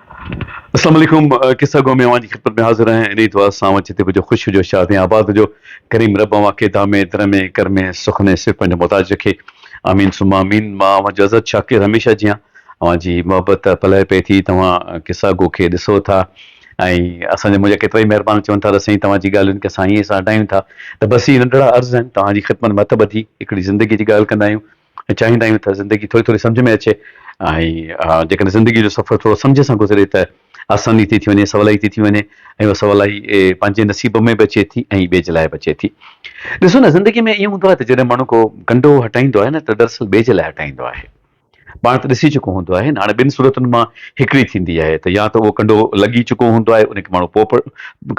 السلام عليڪم قصه گو ۾ اوهان جي خدمت ۾ حاضر آهيان انهي دعا سان اوهان جتي به هجو خوش هجو شاد ۽ آباد هجو ڪريم رب اوهان کي دامي درمي ڪرمي سخني صرف پنهنجو محتاج رکي آمين ثم آمين مان اوهان جو عزت شاڪر هميشه جيان اوهان جي محبت پلئه پئي ٿي توهان قصه گو کي ڏسو ٿا ۽ اسان جا منهنجا ڪيترائي مهربان چون ٿا ته سائين توهان جي ڳالهين کي اسان ائين سان هٽايون ٿا ته بس هي ننڍڙا عرض آهن توهان جي خدمت ۾ هٿ ٻڌي هڪڙي زندگي جي ڳالهه ڪندا آهيون ۽ چاهيندا آهيون ته زندگي ٿوري ٿوري سمجهه ۾ اچي ۽ جيڪڏهن زندگي جو سفر ٿورو سمجهه سان گذري ته آساني ٿي ٿي وڃي سولائي ٿي ٿي وڃي ۽ اها سولائي پنهنجي نصيب ۾ به اچي ٿي ۽ ٻئي جي لاء به اچي ٿي. ڏسو نه زندگي ۾ ائين هوندو آهي ته جڏهن ماڻهو ڪو ڪنڊو هٽائيندو آهي نه ته دراصل ٻئي جي لاء هٽائيندو آهي. پاڻ ته ڏسي چڪو هوندو آهي نه هاڻي ٻن صورتن مان هڪڙي ٿيندي آهي ته يا ته اهو ڪنڊو لڳي چڪو هوندو آهي ان کي ماڻهو پوء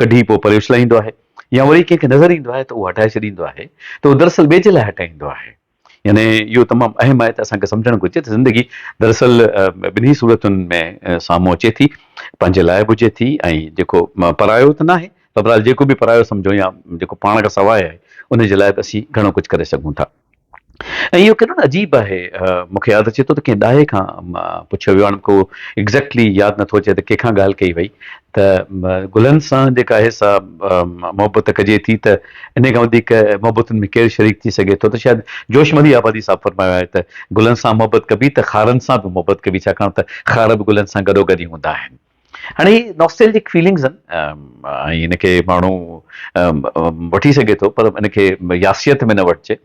ڪڍي پوء پري اڇلائيندو آهي يا وري ڪنهن کي نظر ايندو آهي ته اهو هٽائي ڇڏيندو آهي ته اهو دراصل ٻئي جي لاء هٽائيندو آهي. يعني اهو تمام اهم آهي ته اسان کي سمجهڻ گهرجي ته زندگي دراصل ٻنهي صورتن ۾ سامهون اچي ٿي، پنهنجي لاء به هجي ٿي ۽ جيڪو پرايو ته ناهي پر بهرحال جيڪو به پرايو سمجهو يا جيڪو پاڻ کان سواء آهي ان جي لاء به اسين گهڻو ڪجهه ڪري سگهون ٿا. ۽ اهو ڪيڏو نه عجيب آهي مون کي ياد اچي ٿو ته ڪنهن ڏاهي کان پڇيو ويو هاڻي مون کي اهو ايگزيڪٽلي ياد نٿو اچي ته ڪنهن کان ڳالهه ڪئي وئي ته گلن سان جيڪا آهي سا محبت ڪجي ٿي ته انهي کان وڌيڪ محبتن ۾ ڪير شريڪ ٿي سگهي ٿو ته شايد جوش مليح آبادي صاحب فرمايو آهي ته گلن سان محبت ڪبي ته خارن سان به محبت ڪبي ڇاڪاڻ ته خار به گلن سان گڏوگڏ ئي هوندا آهن. هاڻي هي نوسٽيلجڪ فيلنگز آهن ۽ هن کي ماڻهو وٺي سگهي ٿو پر ان کي ياسيت ۾ نه وٺجي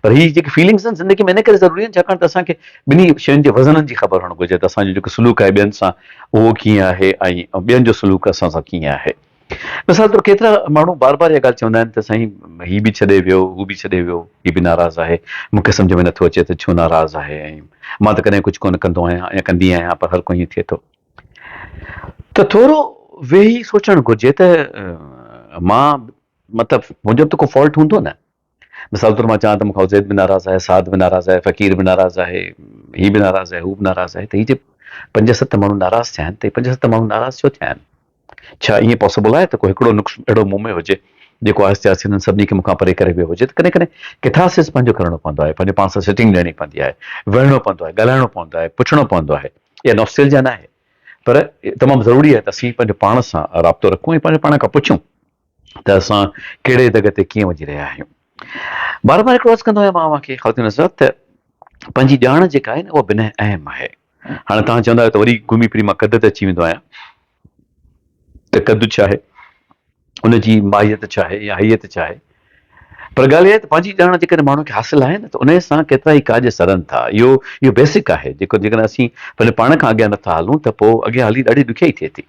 پر هي جيڪي فيلنگز آهن زندگي ۾ ان ڪري ضروري آهن ڇاڪاڻ ته اسان کي ٻنهي شين جي وزنن جي خبر هئڻ گهرجي ته اسان جو جيڪو سلوڪ آهي ٻين سان اهو ڪيئن آهي ۽ ٻين جو سلوڪ اسان سان ڪيئن آهي. مثال طور ڪيترا ماڻهو بار بار اها ڳالهه چوندا آهن ته سائين هي به ڇڏي ويو هو به ڇڏي ويو هي به ناراض آهي مون کي سمجهه ۾ نٿو اچي ته ڇو ناراض آهي ۽ مان ته ڪڏهن ڪجهه ڪونه ڪندو آهيان يا ڪندي آهيان پر هر ڪو ائين ٿئي ٿو ته ٿورو ويهي سوچڻ گهرجي ته مان مطلب منهنجو به ته ڪو فالٽ هوندو نه. مثال طور مان چوان ته مون کان زيد به ناراض آهي، سعد به ناراض آهي، فقير به ناراض آهي، هي به ناراض آهي، هو به ناراض آهي ته هي جي پنج ست ماڻهو ناراض ٿيا آهن ته هي پنج ست ماڻهو ناراض ڇو ٿيا آهن؟ ڇا ائين پاسيبل آهي ته ڪو هڪڙو نقص اهڙو مون ۾ هجي جيڪو آهستي آهستي انهن سڀني کي مون کان پري ڪري ويو هجي ته ڪڏهن ڪڏهن ڪٿاسز پنهنجو ڪرڻو پوندو آهي، پنهنجو پاڻ سان سيٽنگ ڏيڻي پوندي آهي، ويهڻو پوندو آهي، ڳالهائڻو پوندو آهي، پڇڻو پوندو آهي. اها نوسٽيلجيا ناهي پر تمام ضروري آهي ته اسين پنهنجو پاڻ سان رابطو رکون ۽ پنهنجو پاڻ کان پڇون ته اسان ڪهڙي دڳ تي ڪيئن وڃي رهيا آهيون. بار بار هڪڙو عرض ڪندو آهيان مان اوهان کي خواتين حضرات ته پنهنجي ڄاڻ جيڪا آهي نه اها بنهه اهم آهي. هاڻي توهان چوندا آهيو ته وري گهمي ڦري مان قد تي اچي ويندو آهيان ته قد ڇا آهي، ان جي ماهيت ڇا آهي يا هيئت ڇا آهي. پر ڳالهه اها آهي ته پنهنجي ڄاڻ جيڪڏهن ماڻهو کي حاصل آهي نه ته انهيء سان ڪيترا ئي ڪاڄ سرن ٿا. اهو اهو بيسڪ آهي جيڪو جيڪڏهن اسين پنهنجي پاڻ کان اڳيان نٿا هلون ته پوء اڳيان هلي ڏاڍي ڏکيائي ٿئي ٿي.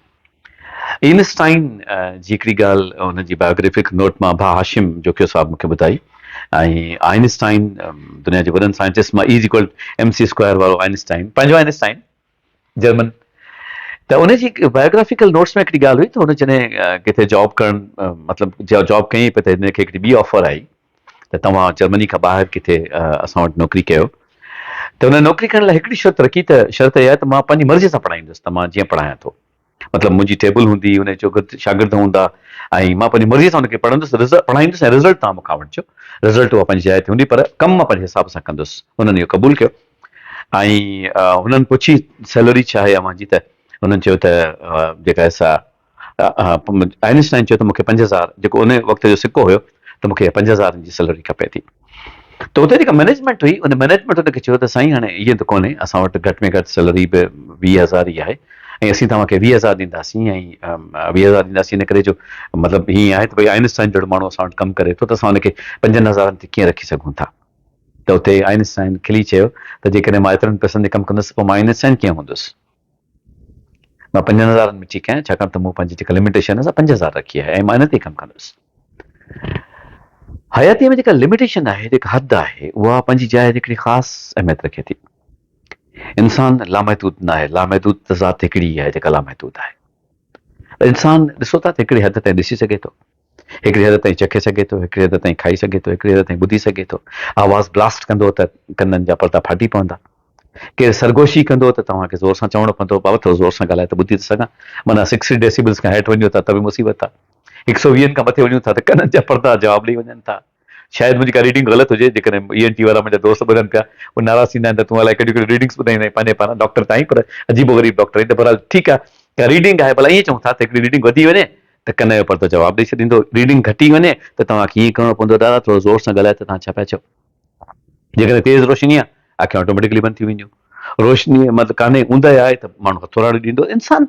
اينسٽائن جي هڪڙي ڳالهه ان جي بايوگرافڪ نوٽ مان ڀاء هاشم جوکيو صاحب مون کي ٻڌائي ۽ آئنسٽائن دنيا جي وڏن سائنٽسٽ مان E is equal M C square وارو آئنسٽائن پنهنجو آئنسٽائن جرمن ته ان جي بايوگرافيڪل نوٽس ۾ هڪڙي ڳالهه هئي ته هن جڏهن ڪٿي جاب ڪرڻ مطلب جاب ڪئي پئي ته هن کي هڪڙي ٻي آفر آئي ته توهان جرمني کان ٻاهر ڪٿي اسان وٽ نوڪري ڪيو ته هن نوڪري ڪرڻ لاء هڪڙي شرط رکي ته شرط اها آهي ته مان پنهنجي مرضي سان پڙهائيندس ته مان جيئن پڙهايان ٿو مطلب منهنجي ٽيبل هوندي ان چوگرد شاگرد هوندا ۽ مان پنهنجي مرضي سان ان کي پڙهندس رزلٽ پڙهائيندس ۽ رزلٽ توهان مون کان وٺجو رزلٽ اها پنهنجي جاء تي هوندي پر ڪم مان پنهنجي حساب سان ڪندس هنن اهو قبول ڪيو ۽ هنن پڇي سيلري ڇا آهي اوهان جي ته هنن چيو ته جيڪا آهي سا آئنسٽائن چيو ته مون کي 5000 جيڪو ان وقت جو سڪو هيو ته مون کي 5000 جي سيلري کپي ٿي ته اتي جيڪا مئنيجمينٽ هئي ان مئنيجمينٽ ان کي چيو ته سائين هاڻي ائين ته ڪونهي اسان وٽ گهٽ ۾ گهٽ سيلري به 20000 ئي آهي ۽ اسين توهان کي 20000 ڏينداسين ۽ 20000 ڏينداسين ان ڪري جو مطلب هيئن آهي ته ڀئي آئنسٽائن جهڙو ماڻهو اسان وٽ ڪم ڪري ٿو ته اسان ان کي 5000 تي ڪيئن رکي سگهون ٿا ته اتي آئنسٽائن کلي چيو ته جيڪڏهن مان ايترن پئسن تي ڪم ڪندس ته پوء مان آئنسٽائن ڪيئن هوندس مان پنجن هزارن ۾ ٺيڪ آهيان ڇاڪاڻ ته مون پنهنجي جيڪا لميٽيشن آهي سا 5000 رکي آهي ۽ مان ان تي ئي ڪم ڪندس. حياتيء ۾ جيڪا لميٽيشن آهي، جيڪا حد آهي، اها پنهنجي جاء تي هڪڙي خاص اهميت رکي ٿي. انسان لامحدود نه آهي، لامحدود ته ذات هڪڙي ئي آهي جيڪا لامحدود آهي. انسان ڏسو ٿا ته هڪڙي حد تائين ڏسي سگهي ٿو، هڪڙي حد تائين چکي سگهي ٿو، هڪڙي حد تائين کائي سگهي ٿو، هڪڙي حد تائين ٻڌي سگهي ٿو. آواز بلاسٽ ڪندو ته ڪنن جا پردا ڦاٽي پوندا. ڪير سرگوشي ڪندو ته توهان کي زور سان چوڻو پوندو، بابا ٿورو زور سان ڳالهاء ته ٻڌي ته سگهان. معنيٰ سڪسٽي ڊيسيبلز کان هيٺ وڃو ٿا ته به مصيبت آ. هڪ سئو ويهن کان مٿي وڃون ٿا ته ڪنن جا پردا جواب ڏئي وڃن ٿا. شايد منهنجي ڪا ريڊنگ غلط هجي، جيڪڏهن اي اين ٽي وارا منهنجا دوست ٻڌن پيا، اهي ناراض ٿيندا آهن ته تون الائي ڪهڙيون ڪهڙيون ريڊنگس ٻڌائيندو آهين پنهنجي پاران، ڊاڪٽر ته آهين پر عجيب و غريب ڊاڪٽر آهين ته بهرحال ٺيڪ آ. ڪا ريڊنگ آهي ڀلا ائين چئون ٿا ته هڪڙي ريڊنگ وڌي وڃي ته ڪن جو پردو جواب ڏئي ڇڏيندو، ريڊنگ گهٽي وڃي ته توهان کي ائين ڪرڻو پوندو دادا ٿورو زور سان ڳالهايو ته توهان ڇا پيا چئو. جيڪڏهن تيز روشني آهي اکيون آٽوميٽڪلي بند ٿي وينديون. روشني مطلب ڪانهي اوندهه آهي ته ماڻهو هٿوراڙي ڏيندو. انسان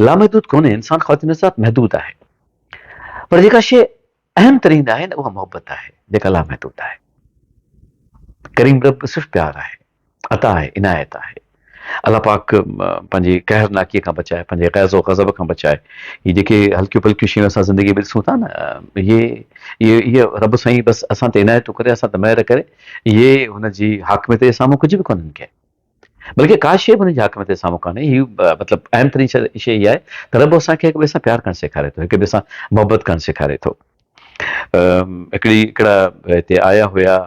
لامحدود ڪونهي، انسان خواتين ذات محدود آهي. پر جيڪا شيء اهم ترين آهي نه اها محبت آهي جيڪا لامحدود آهي. ڪريم رب صرف پيار آهي، عطا آهي، عنايت آهي. الله پاڪ پنهنجي قهر ناڪيء کان بچائي، پنهنجي غيظ و غضب کان بچائي. هي جيڪي هلڪيون ڦلڪيون شيون اسان زندگيء ۾ ڏسون ٿا نه اهي اهي رب سائين بس اسان تي عنايتون ڪري، اسان تي مهر ڪري، اهي هن جي حاڪميت جي سامهون ڪجهه به ڪونهن ڪي. بلڪه ڪا شيء به هن جي حاڪميت جي سامهون ڪانهي. هي مطلب اهم ترين شيء اها آهي ته رب اسان کي هڪ ٻئي سان پيار ڪرڻ سيکاري ٿو، هڪ ٻئي سان محبت ڪرڻ سيکاري ٿو. هڪڙي هڪڙا هتي آيا هيا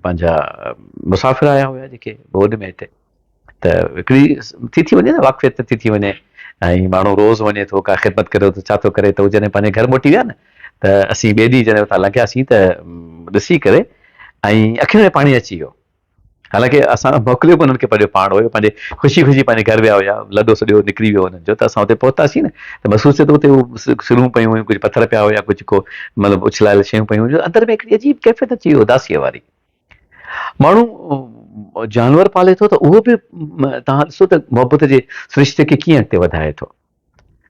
پنهنجا مسافر آيا هيا جيڪي ٻوڏ ۾ هتي ته هڪڙي ٿي ٿي وڃي نه واقفيت ٿي ٿي وڃي ۽ ماڻهو روز وڃي ٿو ڪا خدمت ڪري ٿو ڇا ٿو ڪري ته هو جڏهن پنهنجي گهر موٽي ويا نه ته اسين ٻئي ڏينهن جڏهن اتان لنگهياسين ته ڏسي ڪري ۽ اکين ۾ پاڻي اچي ويو. حالانڪه اسان موڪليو به انهن کي پنهنجو پاڻ هيو پنهنجي خوشي خوشي پنهنجي گهر ويا هيا لڏو سڏيو نڪري ويو انهن جو ته اسان اتي پهتاسين نه ته محسوس ٿيو ته اتي هو سرون پيون هيون ڪجهه پٿر پيا هيا ڪجهه ڪو مطلب اڇلايل شيون پيون هيون اندر ۾ هڪڙي عجيب ڪيفيت اچي وئي اداسيء واري ماڻهو جانور پالي ٿو ته اهو به توهان ڏسو ته محبت جي سرشتي کي ڪيئن اڳتي وڌائي ٿو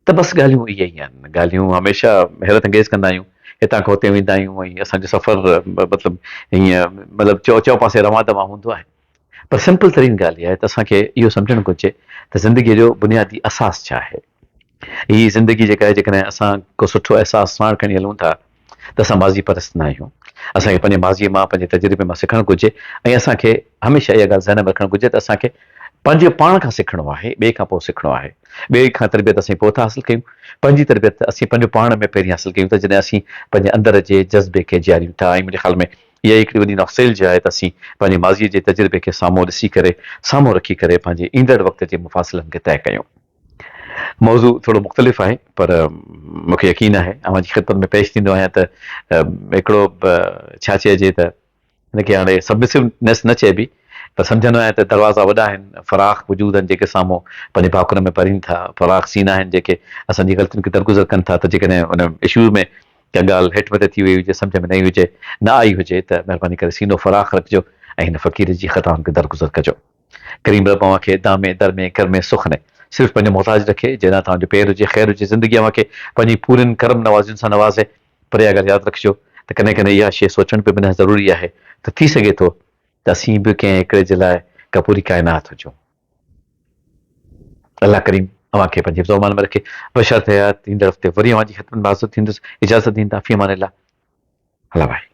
ته بس ڳالهيون اهي ئي آهن. ڳالهيون هميشه حيرت انگيز ڪندا آهيون. هتان کان هتي ويندا آهيون ۽ اسان جو سفر مطلب هيئن مطلب چئو چئو پاسي روان دوان هوندو آهي. پر سمپل ترين ڳالهه اها آهي ته اسان کي اهو سمجهڻ گهرجي ته زندگيء جو بنيادي اساس ڇا آهي. هي زندگي جيڪا آهي جيڪڏهن اسان ڪو سٺو احساس ساڻ کڻي هلون ٿا ته اسان ماضي پرست نه آهيون. اسان کي پنهنجي ماضيء مان، پنهنجي تجربي مان سکڻ گهرجي ۽ اسان کي هميشه اها ڳالهه ذهن ۾ رکڻ گهرجي ته اسان کي پنهنجي پاڻ کان سکڻو آهي، ٻئي کان پوء سکڻو آهي. ٻئي کان تربيت اسين پوء ٿا حاصل ڪيون. پنهنجي تربيت اسين پنهنجو پاڻ ۾ پهرين حاصل ڪيون ٿا جڏهن اسين پنهنجي اندر جي جذبي کي جياريون ٿا ۽ منهنجي خيال ۾ اها ئي هڪڙي وڏي نوسيلج آهي ته اسين پنهنجي ماضيء جي تجربي کي سامهون ڏسي ڪري، سامهون رکي ڪري پنهنجي ايندڙ وقت جي مفاصلن کي طئي ڪيون. موضوع ٿورو مختلف آهي پر مون کي يقين آهي اوهان جي خدمت ۾ پيش ٿيندو آهيان ته هڪڙو ڇا چئجي ته هن کي هاڻي سبمسونيس نه چئبي پر سمجهندو آهيان ته دروازا وڏا آهن فراخ وجود آهن جيڪي سامهون پنهنجي ڀاڪر ۾ ڀرين ٿا فراخ سينا آهن جيڪي اسان جي غلطين کي درگذر ڪن ٿا ته جيڪڏهن ان اشو ۾ ڪا ڳالهه هيٺ مٿي ٿي وئي هجي سمجهه ۾ نه آئي هجي نه آئي هجي ته مهرباني ڪري سينو فراخ رکجو ۽ هن فقير جي خطائن کي درگذر ڪجو. ڪريم رب اوهان کي دامي درمي ڪرمي سخ ۾ صرف پنهنجو محتاج رکي، جيڏانهن توهان جو پير هجي خير هجي، زندگي اوهان کي پنهنجي پورين ڪرم نوازين سان نوازي، پر اها ڳالهه ياد رکجو ته ڪڏهن ڪڏهن اها شيء سوچڻ به بنهه ضروري آهي ته ٿي سگهي ٿو ته اسين به ڪنهن هڪڙي جي لاء ڪا پوري ڪائنات هجون. الله ڪريم اوهان کي پنهنجي حفظ و امان ۾ رکي. بشرط حيات ايندڙ هفتي وري اوهان جي خدمت ۾ حاضر ٿيندس. اجازت ڏيندا. في امان الله. الله ڀائي.